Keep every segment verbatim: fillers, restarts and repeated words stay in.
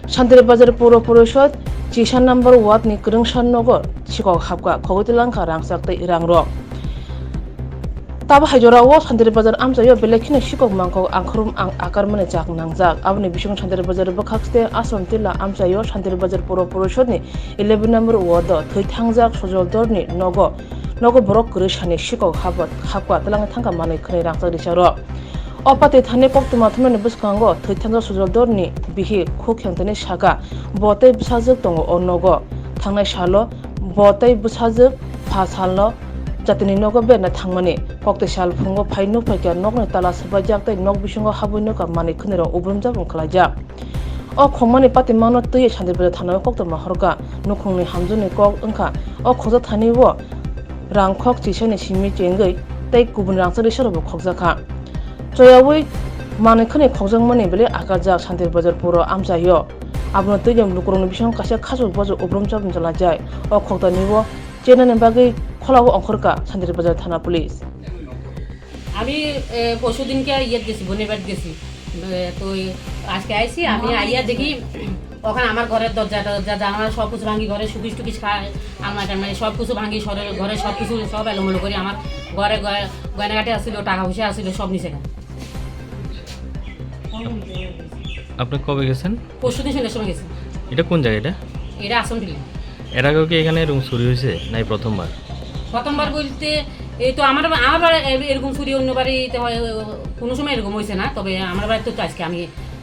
Santri Bazar Puro Porishod chisa number ward ni kwrwngsa nogo sikok hapkha, khogwi twlangkha rangchak tei rangrok. Tabo hai jorao Santri Bazar amchaio belai kheno sikok mangkok angkhrum ang akarmani chak nangjak. Aboni bisingo Santri Bazar bwkhakste Ason Tila amchaio Santri Bazar Puro Porishod ni eleven number ward o thwi thangjak Sojol Dorni nogo, nogo borok kwrwi sani sikok hapkha, twlangwi thangkha manwi khwnwi rangchak richarok. O pate thani koktwma thumnani bwskango thwi thangjak Sojol Dorni bihik Khukheng tini saka bo tei bwsajwk tongo o nogo. Thangnai salo bo tei bwsajwk pha salno jatini nogo berna thangmani. Koktwi sal phungo phai nuk phaikha nokni tala swbaijak tei nok bisingo habwi nukha manwi khwnirok ubrumjak wng khlaijak. O khongmani patimangno twiwi Santri Bazar thanao koktwma horkha. Nukhungni hamjakni kok wngkha o khokjak thani o rangkhok chisani simi chengwi tei kubun rangchak risarokbo khokjakha. Choyaui manwi khwnwi khokjakmani belai akarjak Santri Bazar Puro amchaio. Abono twiwi lukurokni bisingo kaisa khachuk bachuk ubrumjak wng khlaijak. O khoktani o chenani bagwi kholao ongkhorkha Santri Bazar thana police. আমি এ, পরশু দিনকে ইয়েত গেছি, বোনের বাড়িতে গেছি। এ, তো এই আজকে আইছি, আমি আইয়া দেখি ওখানে আমার ঘরের দরজা টরজা জানালা সব কিছু ভাঙি, ঘরে সুকেস টুকেস খায়, আলমারি টালমারি সব কিছু ভাঙি, সরে ঘরে সব কিছু সব এলোমেলো করে আমার ঘরে গয়-, গয়নাগাটি আসছিল, টাকা পয়সা আসছিল, সব নিছে গা। আপনি কবে গেছেন? পরশু দিন সন্ধ্যার সময় গেছি। এটা কোন জায়গা এটা? এটা আসাম ফিল্ড। এর আগেও কি এখানে এরকম চুরি হয়েছে, নাই প্রথমবার? প্রথমবার বলতে এই তো আমার, আমার বাড়ি এ-, এরকম চুরি অন্য বাড়িতে হয়, কোনো সময় এরকম হয়েছে না। তবে আমার বাড়িতে তো আজকে আমি,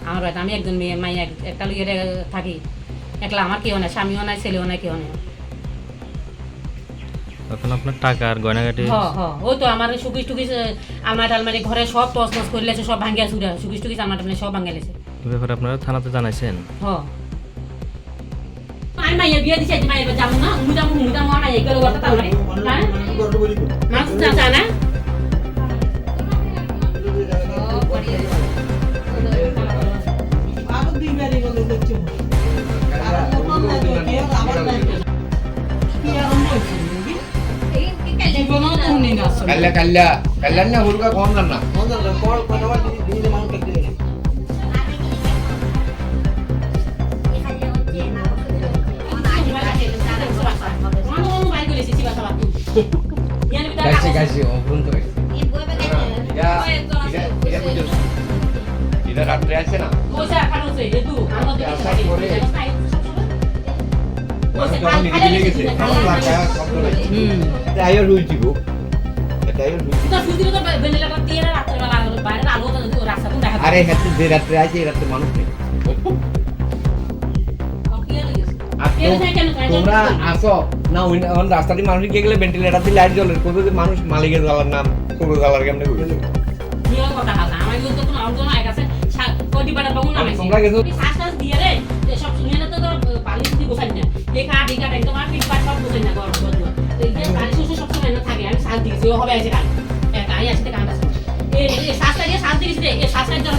আমার বাড়িতে আমি একজন মেয়ে, মাই এক-, একটা লইয়া থাকি, একলা, আমার কেউ নাই, স্বামীও নাই, ছেলেও নাই, কেউ নাই। এখন আপনার টাকা আর গয়নাগাটি? হ, হ, ওই তো আমার সুকেস টুকেস, আলমারি টালমারি, ঘরে সব তছনছ করে লেছে, সব ভাঙিয়া চুরা, সুকেস টুকেস, আলমারি টালমারি সব ভাঙিয়া লেছে। এ ব্যাপারে আপনারা থানাতে জানাইছেন? হ। আমি মাইয়া বিয়া দিছি, আজ মাইয়া যাবো না, উমু যাবো, উমু যাবো, আমার মাইয়া গেল কথা তার মানে, হ্যাঁ? মানুষ না জানা? আরো দুইবারই বলে দেখছি। আর মতন লাগে, আবার লাগে। কি আরম্ভ হয়েছে? কাল্লা, কাল্লা, কাল্লা না, হুরকা কম জান না। Kaisi, kaisi, oh, belum tuh. Ya, ya, ya, betul. Tidak ada reaksi, nah. Pore. Pore. Pore. Hmm. Tired হয়ে দিব। Tired হয়ে দিব। আরে, হ্যাঁ, যে রাত্রে আছে, এই রাত্রে মানুষ নেই। আর তো-, তোমরা আসো। না, ওই, এখন রাস্তাটি মানুষ গিয়ে গেলে ভেন্টিলেটর দিয়ে লাইট জ্বলে। কোথাও যে মানুষ মালিকের জ্বালার নাম, পুরো জ্বালার কেমনে বুঝবে? নিয়ম কথা হালকা। আমার ইউজ যখন অর্জন হয়ে গেছে, সা-, কয়টি বেটা বগুন আর লাগাইছে। তোমরা গেছো? এই শ্বাস টাস দিয়ে রে, যে সব শুনে না তো, তো বালি যদি গোছাই না। লেখা, ঢিকা, একদম আর ফিটফাট সব গোছাই না, গরম, গরম। তো এই যে বালি শুষে সব সময় না থাকে, আমি শ্বাস দিয়েছি, ও হবে আছে কাল। এ, তাই আসতে কাম আছে। এই, এই শ্বাসটা দিয়ে শ্বাস দিয়েছি রে, এই শ্বাসটা ধরো।